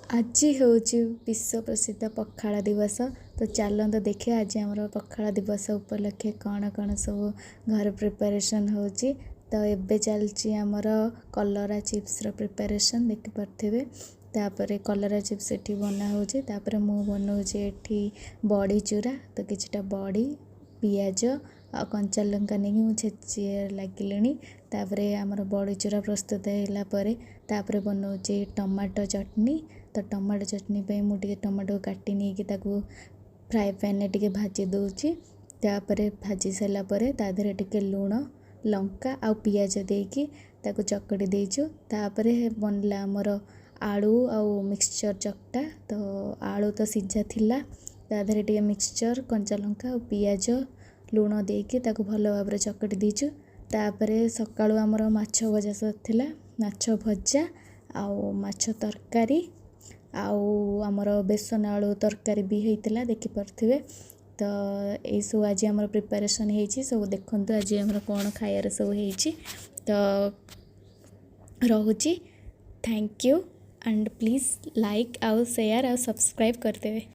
ଆଜି ହେଉଛି ବିଶ୍ୱ ପ୍ରସିଦ୍ଧ ପଖାଳ ଦିବସ। ତ ଚାଲନ୍ତୁ ଦେଖିବା ଆଜି ଆମର ପଖାଳ ଦିବସ ଉପଲକ୍ଷେ କ'ଣ କ'ଣ ସବୁ ଘରେ ପ୍ରିପାରେସନ୍ ହେଉଛି। ତ ଏବେ ଚାଲିଛି ଆମର କଲରା ଚିପ୍ସର ପ୍ରିପାରେସନ୍, ଦେଖିପାରୁଥିବେ। ତାପରେ କଲରା ଚିପ୍ସ ଏଠି ବନା ହେଉଛି। ତାପରେ ମୁଁ ବନାଉଛି ଏଠି ବଡ଼ି ଚୁରା। ତ କିଛିଟା ବଡ଼ି, ପିଆଜ ଆଉ କଞ୍ଚା ଲଙ୍କା ନେଇକି ମୁଁ ଛେଚି ଲାଗିଲିଣି। ତାପରେ ଆମର ବଡ଼ି ଚୁରା ପ୍ରସ୍ତୁତ ହେଲା ପରେ ତାପରେ ବନାଉଛି ଟମାଟୋ ଚଟନି। ତ ଟମାଟୋ ଚଟନି ପାଇଁ ମୁଁ ଟିକେ ଟମାଟୋ କାଟି ନେଇକି ତାକୁ ଫ୍ରାଏ ପ୍ୟାନ୍ରେ ଟିକେ ଭାଜି ଦେଉଛି। ତାପରେ ଭାଜି ସାରିଲା ପରେ ତା ଦେହରେ ଟିକେ ଲୁଣ, ଲଙ୍କା ଆଉ ପିଆଜ ଦେଇକି ତାକୁ ଚକଟି ଦେଇଛୁ। ତାପରେ ବନିଲା ଆମର ଆଳୁ ଆଉ ମିକ୍ସଚର୍ ଚକଟା। ତ ଆଳୁ ତ ସିଝା ଥିଲା, ତା ଦେହରେ ଟିକେ ମିକ୍ସଚର୍, କଞ୍ଚା ଲଙ୍କା ଆଉ ପିଆଜ, ଲୁଣ ଦେଇକି ତାକୁ ଭଲ ଭାବରେ ଚକଟି ଦେଇଛୁ। ତାପରେ ସକାଳୁ ଆମର ମାଛ ଭଜା ଥିଲା, ମାଛ ଭଜା ଆଉ ମାଛ ତରକାରୀ ଆଉ ଆମର ବେସନ ଆଳୁ ତରକାରୀ ବି ହେଇଥିଲା, ଦେଖିପାରୁଥିବେ। ତ ଏଇସବୁ ଆଜି ଆମର ପ୍ରିପାରେସନ୍ ହେଇଛି। ସବୁ ଦେଖନ୍ତୁ ଆଜି ଆମର କ'ଣ ଖାଇବାରେ ସବୁ ହେଇଛି। ତ ରହୁଛି, thank you and please like ଆଉ ସେୟାର ଆଉ ସବସ୍କ୍ରାଇବ୍ କରିଦେବେ।